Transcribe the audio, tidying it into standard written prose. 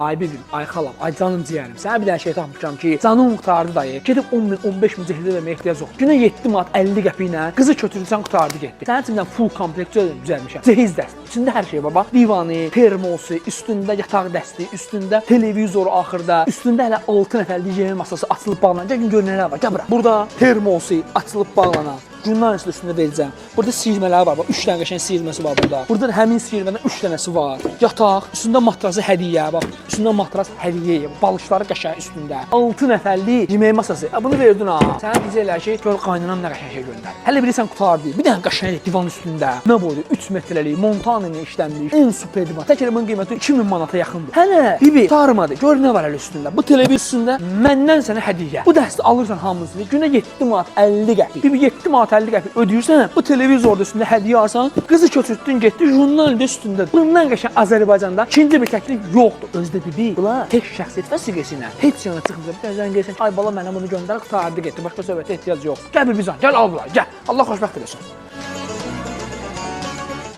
Ay bibim, ay xalam, ay canım ciyərim. Sənə bir dənə şey tapmışam ki, canın qurtardı dayı. Gedib 10 min, 15 min cehizə verməyə ehtiyac yoxdur. Günə 7 manat 50 qəpik ilə qızı köçürürsən, qurtardı getdi. Sənin üçün bir dənə full komplekt düzəlmişəm. Cehiz dəsti. İçində hər şey baba. Divanı, termosu, üstündə yataq dəsti, üstündə televizoru axırda, üstündə hələ 6 nəfərlik yemək masası açılıb bağlanan. Gəl gör nələr var. Gəl bura. Burada termosu açılıb bağlanan. Jurnalist üstündə verəcəm. Burada siyirmələr var. Bax, 3 dənə qəşəng siyirməsi var burada. Burada da həmin siyirmədən 3 dənəsi var. Yataq, üstündə matrası hədiyyə, bax. Üstündə matras hədiyyə, balışları qəşəng üstündə. 6 nəfərlik yemək masası. Bunu verdin ha. Sənə deyəcəklər ki, gör qaynanam nə qəşəng şey göndər. Hələ bilirsən qurtardı. Bir dənə qəşəng divan üstündə. Nə boyda 3 metrəlik Montana ilə işlənmiş ən super divan. Tək elə bunun qiyməti 2000 manata yaxındır. Hələ bibi qurtarmadı. Gör nə var hələ üstündə. Bu televizor üstündə məndən sənə hədiyyə. Bu dəsti alırsan hamısını. Günə 7 manat 50 qəpik. Bibi 7 manat 50 qəpik ödəyirsən, bu televizorda üstündə hədiyyə alsan, qızı köçürtdün getdi, jurnal da üstündə. Bundan qəşəng Azərbaycanda ikinci bir təklif yoxdur. Özdə bibi, bunlar tək şəxsiyyət vəsiqəsi ilə heç yana çıxmır. Bir dənə zəng etsən, ay bala mənə bunu göndər, qurtardı getdi. Başqa söhbətə ehtiyac yoxdur. Gəl bibi can, gəl al bunları, gəl. Allah xoşbəxt eləsin.